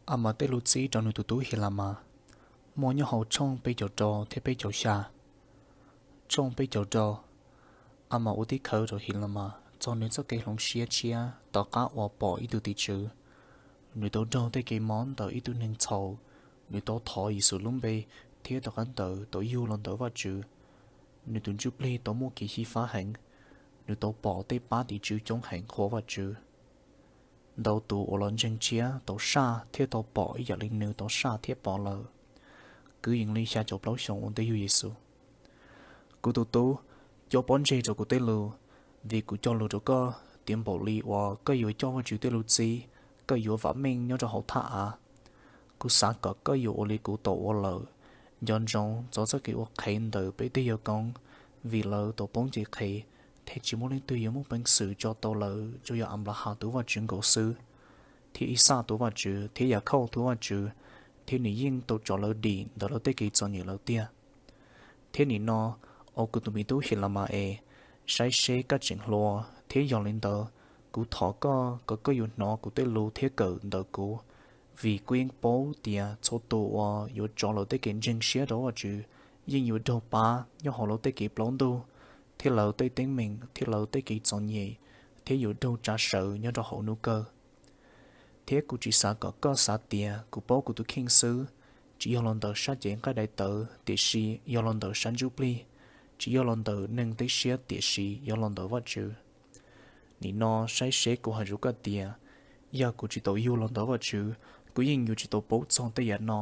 A mas tej lus txib rau nws tus tub Hilamas muaj nyob hauv tshooj peb caug rau thiab peb caug xya. Tshooj peb caug rau, A mas ua tib khawv rau Hilamas txog nws txoj kev hloov siab tshiab tom qab uas pom ib tug tim tswv. Nws tau raug tej kev mob ntawm ib tug neeg txhaum, nws tau thov Yexus lub npe, thiab tom qab ntawd tau yug los ntawm Vajtswv. Nws tus ntsuj plig tau muaj kev xyiv fab heev, nws tau pom tej pab tim tswv coob heev qhuas Vajtswv. Ntau tus uas los ntseeg tshiab tau saj thiab tau pom ib yam li nws tau saj thiab pom lawm. Kwv yees li xya caum plaub xyoos ua ntej yug Yexus. Kuv tus tub, cob pob ntseg rau kuv tej lus, vim kuv cog lus rau koj tias npaum li uas koj yuav coj Vajtswv tej lus txib, koj yuav vam meej nyob rau hauv thaj av. Kuv xav kom koj yuav ua li kuv tau ua lawm, nco ntsoov txog txoj kev ua qhev ntawm peb tej yawg koob, vim lawv tau poob cev qhev, thiab tsis muaj leej twg yuav muaj peev xwm tso tau lawv, tsuas yog Anplahas tus Vajtswv nkaus xwb, thiab Ixaj tus Vajtswv, thiab Yakhauj tus Vajtswv, thiab nws yeej tau tso lawv dim ntawm lawv tej kev txom nyem lawm tiag. Thiab nim no, ua kuv tus me tub Hilamas es, saib seb koj tseem hluas, thiab yog li ntawd, kuv thov koj kom koj yuav hnov kuv tej lus thiab kawm ntawm kuv, vim kuv yeej paub tias txhua tus uas yuav tso lawv tej kev ntseeg siab rau Vajtswv yeej yuav raug pab nyob hauv lawv tej kev plaub ntug, thiab lawv tej teeb meem thiab lawv tej kev txom nyem, thiab yuav raug tsa sawv nyob rau hauv hnub kawg. Thiab kuv tsis xav kom koj xav tias kuv paub kuv tus kheej xwb, tsis yog los ntawm sab cev nqaij daim tawv tiam sis yog los ntawm sab ntsuj plig, tsis yog los ntawm neeg tej siab tiam sis yog los ntawm Vajtswv. Nim no saib seb kuv hais rau koj tias, yog kuv tsis tau yug los ntawm Vajtswv, kuv yeej yuav tsis tau paub txog tej yam no.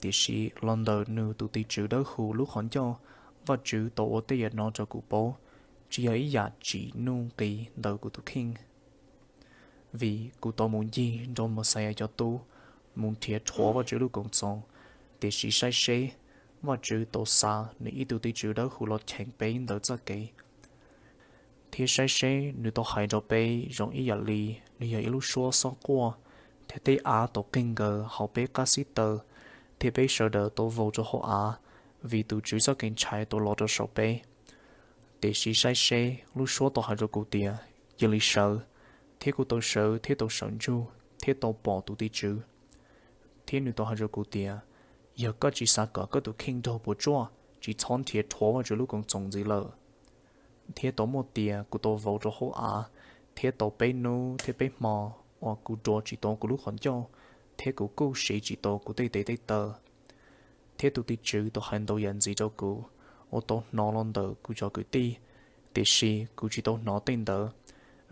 Tiam sis los ntawm nws tus tim tswv dawb huv lub qhov ncauj, Vajtswv tau ua tej yam no rau kuv paub, tsis yog ib yam tsim nuj nqis ntawm kuv tus kheej. Vim kuv tau mus ncig nrog Mexiyas cov tub, mus nrhiav rhuav Vajtswv lub Koom Txoos, tiam sis saib seb, Vajtswv tau xa nws ib tug tim tswv dawb huv los cheem peb ntawm txoj kev. Thiab saib seb, nws tau hais rau peb zoo ib yam li nws yog ib lub suab xob quaj, thiab tej av tau qig nkaws hauv peb qab xib taw, thiab peb sawv daws tau vau rau hauv av, vim tus Tswv txoj kev ntshai tau los rau saum peb. Tiam sis saib seb, lub suab tau hais rau kuv tias, cia li sawv. Thiab kuv tau sawv thiab tau sawv ntsug thiab tau pom tus tim tswv. Thiab nws tau hais rau kuv tias, yog koj tsis xav kom koj tus kheej raug puas tsuaj, tsis txhob nrhiav rhuav Vajtswv lub Koom Txoos ntxiv lawm. Thiab tau muaj tias kuv tau vau rau hauv av, thiab tau peb hnub thiab peb hmo uas kuv rua tsis tau kuv lub qhov ncauj, thiab kuv kuj siv tsis tau kuv tej tes tej taw. Thiab tus tim tswv tau hais ntau yam ntxiv rau kuv, uas tau hnov los ntawm kuv cov kwv tij, tiam sis kuv tsis tau hnov tej ntawd.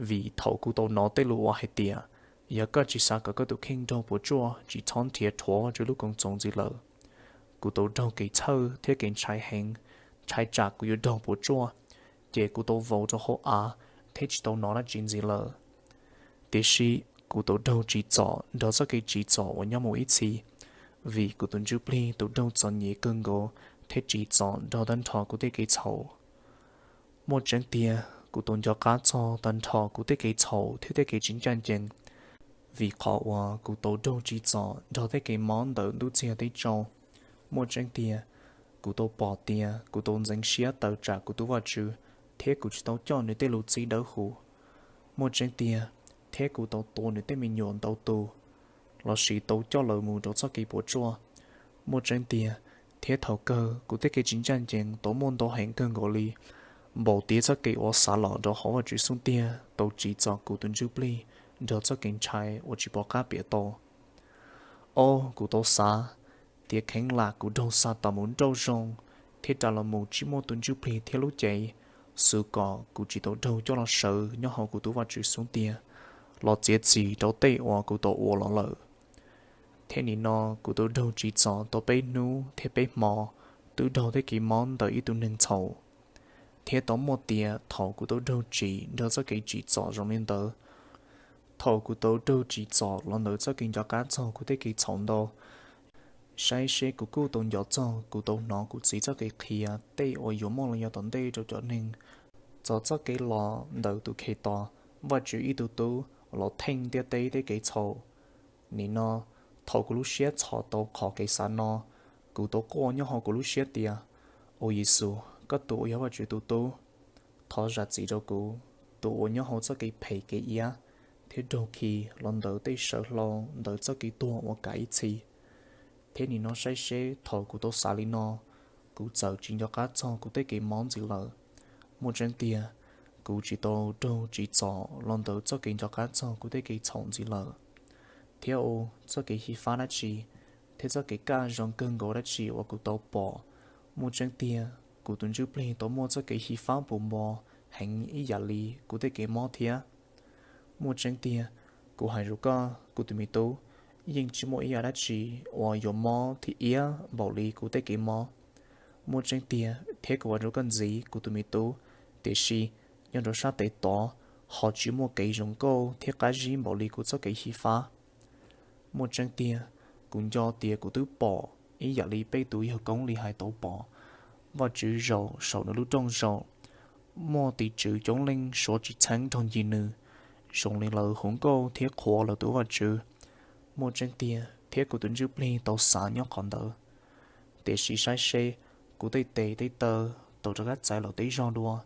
Vim thaum kuv tau hnov tej lus uas hais tias, yog koj tsis xav kom koj tus kheej raug puas tsuaj, tsis txhob nrhiav rhuav Vajtswv lub Koom Txoos ntxiv lawm, kuv tau raug kev txhawj thiab kev ntshai heev, ntshai tsam kuv yuav raug puas tsuaj, ces kuv tau vau rau hauv av thiab tsis tau hnov dab tsi ntxiv lawm. Tiam sis kuv tau raug tsim txom nrog txoj kev tsim txom uas nyob mus ib txhis, vim kuv tus ntsuj plig tau raug txom nyem kawg nkaus thiab tsim txom nrog tag nrho kuv tej kev txhaum. Muaj tseeb tiag, kuv tau nco qab txog tag nrho kuv tej kev txhaum thiab tej kev tsis ncaj ncees, vim qhov uas kuv tau raug tsim txom nrog tej kev mob ntawm ntuj txiag teb tsaus. Muaj tseeb tiag, kuv tau pom tias kuv tau ntxeev siab tawm tsam kuv tus Vajtswv, thiab kuv tsis tau coj nws tej lus txib dawb huv. Muaj tseeb tiag, thiab kuv tau tua nws tej me nyuam ntau tus, lossis tau coj lawv mus rau txoj kev puas tsuaj. Muaj tseeb tiag, thiab thaum kawg kuv tej kev tsis ncaj ncees tau muaj ntau heev kawg nkaus li, npaum tias txoj kev uas xav los rau hauv Vajtswv xub ntiag tau tsim txom kuv tus ntsuj plig nrog txoj kev ntshai uas tsis pom qab piav tau. Ob, kuv tau xav tias kheev lam kuv raug xa tas mus nrauj zoov thiab ras los mus tsis muaj tus ntsuj plig thiab lub cev, xwv kom kuv tsis tau raug coj los sawv nyob hauv kuv tus Vajtswv xub ntiag, los txiav txim rau tej uas kuv tau ua los lawm. Thiab nim no kuv tau raug tsim txom tau peb hnub thiab peb hmo, twb raug tej kev mob ntawm ib tug neeg txhaum. Thiab tau muaj tias thaum kuv tau raug tsim nrog txoj kev tsim txom zoo li ntawd, thaum kuv tau raug tsim txom los ntawm txoj kev nco qab txog kuv tej kev txhaum ntau, saib seb, kuv kuj tau nco txog kuv tau hnov kuv txiv txoj kev qhia tej uas yuav muaj los yav tom ntej rau cov neeg, txog txoj kev los ntawm tus Khetos, Vajtswv ib tug tub, los theej ntiaj teb tej kev txhaum. Nim no, thaum kuv lub siab txhos tau qhov kev xav no, kuv tau quaj nyob hauv kuv lub siab tias, Au Yexus, koj tus uas yog Vajtswv tus Tub, thov zam txim rau kuv, tus uas nyob hauv txoj kev phem kev iab, thiab raug khi los ntawm tej sawv hlau ntawm txoj kev tuag uas kav ib txhis. Thiab nim no saib seb, thaum kuv tau xav li no, kuv txawm tsis nco qab txog kuv tej kev mob ntxiv lawm. Muaj tseeb tiag, kuv tsis tau raug tsim txom los ntawm txoj kev nco qab txog kuv tej kev txhaum ntxiv lawm. Thiab ua txoj kev xyiv fab dab tsi thiab txoj kev kaj zoo kawg nkaus dab tsi uas kuv tau pom, muaj tseeb tiag kuv tus ntsuj plig tau muaj txoj kev xyiv fab puv npo heev ib yam li kuv tej kev mob thiab. Muaj tseeb tiag, kuv hais rau koj, kuv tus me tub, yeej tsis muaj ib yam dab tsi uas yuav mob thiab iab npaum li kuv tej kev mob. Muaj tseeb tiag, thiab kuv hais rau koj ntxiv, kuv tus me tub, tiam sis nyob rau sab tes tod ho tsis muaj kev zoo nkauj thiab qab zib npaum li kuv txoj kev xyiv fab. Muaj tseeb tiag, kuv nco tias kuv twb pom ib yam li peb tus yawg koob li hais tau pom, Vajtswv zaum saum nws lub rooj zaum, muaj tim tswv coob leej suav tsis txheeb nrog ncig nws, zoo li lawv hu nkauj thiab qhuas lawv tus Vajtswv. Muaj tseeb tiag, thiab kuv tus ntsuj plig tau xav nyob qhov ntawd. Tiam sis saib seb, kuv tej tes tej taw tau rov qab txais los tej zog dua,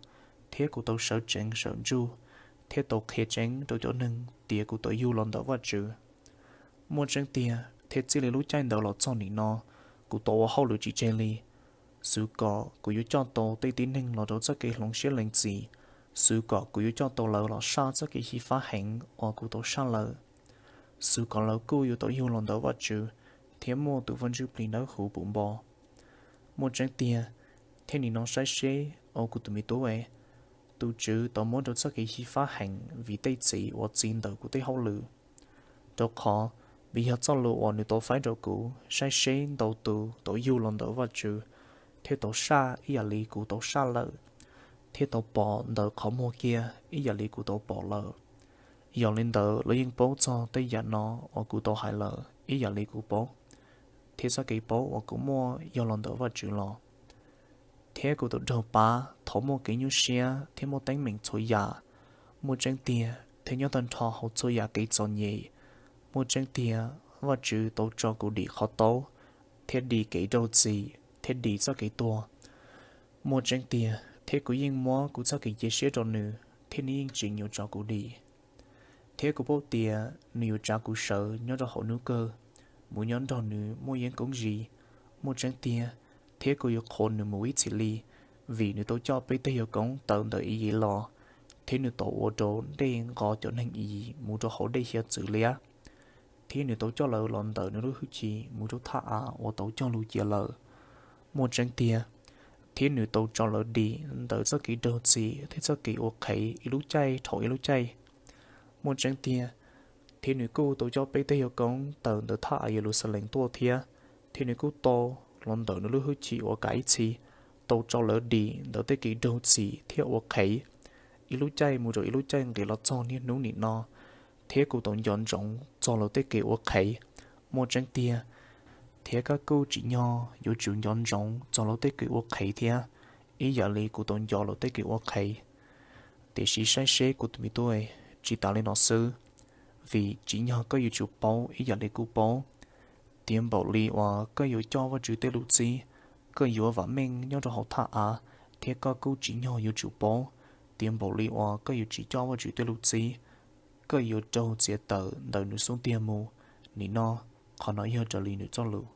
thiab kuv tau sawv tsees sawv ntsug, thiab tau qhia tseeb rau cov neeg tias kuv tau yug los ntawm Vajtswv. Muaj tseeb tiag, thiab txij li lub caij ntawd los txog nim no, kuv tau ua hauj lwm tsis tseg li, xwv kom kuv yuav coj tau tej tib neeg los rau txoj kev hloov siab lees txim, xwv kom kuv yuav coj tau lawv los saj txoj kev xyiv fab heev uas kuv tau saj lawm, xwv kom lawv kuj yuav tau yug los ntawm Vajtswv thiab muaj tus Vaj Ntsuj Plig Dawb Huv puv npo. Muaj tseeb tiag, thiab nim no saib seb, kuv tus me tub es, tus Tswv tau muab rau txoj kev xyiv fab heev vim tej txiv uas txi ntawm kuv tej hauj lwm. Rau qhov, vim yog txoj lus uas nws tau faib rau kuv, saib seb, ntau tus tau yug los ntawm Vajtswv, thiab tau saj ib yam li kuv tau saj lawm, thiab tau pom ntawm qhov muag kiag ib yam li kuv tau pom lawm. Yog li ntawd, lawv yeej paub txog tej yam no uas kuv tau hais lawm ib yam li kuv paub, thiab txoj kev paub uas kuv muaj yog los ntawm Vajtswv los. Thiab kuv tau raug pab thaum muaj kev nyuaj siab thiab muaj teeb meem txhua yam. Muaj tseeb tiag, thiab nyob tag nrho hauv txhua yam kev txom nyem, muaj tseeb tiag, Vajtswv tau tso kuv dim qhov taub, thiab dim kev raug txim, thiab dim txoj kev tuag. Muaj tseeb tiag, thiab kuv yeej muab kuv txoj kev cia siab rau nws, thiab nws yeej tsim nyog tso kuv dim. Thiab kuv paub tias nws yuav tsav kuv sawv nyob rau hauv hnub kawg, mus nyob nrog nws muaj yeeb koob zis. Muaj tseeb tiag, thiab kuv yuav qhuas nws mus ib txhis li, vim nws tau coj peb teg yawg koob tawm ntawm Iyiv los, thiab nws tau ua rau dej nqos cov neeg Iyiv mus rau hauv dej hiav txwv liab, thiab nws tau coj lawv los ntawm nws lub hwj chim mus rau thaj av uas tau cog lus cia lawm. Muaj tseeb tiag, thiab nws tau tso lawv dim ntawm txoj kev raug txim thiab txoj kev ua qhev ib lub caij dhau ib lub caij. Muaj tseeb tiag, thiab nws kuj tau coj peb teg yawg koob tawm ntawm thaj av Yeluxalees tuaj thiab, thiab nws kuj tau, los ntawm nws lub hwj chim uas kav ib txhis, tau tso lawv dim ntawm tej kev raug txim thiab ua qhev, ib lub caij mus rau ib lub caij nqis los txog niaj hnub nim no, thiab kuv tau nco ntsoov txog lawv tej kev ua qhev. Muaj tseeb tiag, thiab koj kuj tsim nyog yuav tsum nco ntsoov txog lawv tej kev ua qhev thiab, ib yam li kuv tau nco lawv tej kev ua qhev. Tiam sis saib seb, kuv tus me tub, tsis tas li no xwb, vim tsim nyog koj yuav tsum paub ib yam li kuv paub, tias npaum li uas koj yuav coj Vajtswv tej lus txib, koj yuav vam meej nyob rau hauv thaj av, thiab koj kuj tsim nyog yuav tsum paub, tias npaum li uas koj yuav tsis coj Vajtswv tej lus txib, koj yuav raug txiav tawm ntawm nws xub ntiag mus. Nim no, qhov no yog raws li nws txoj lus.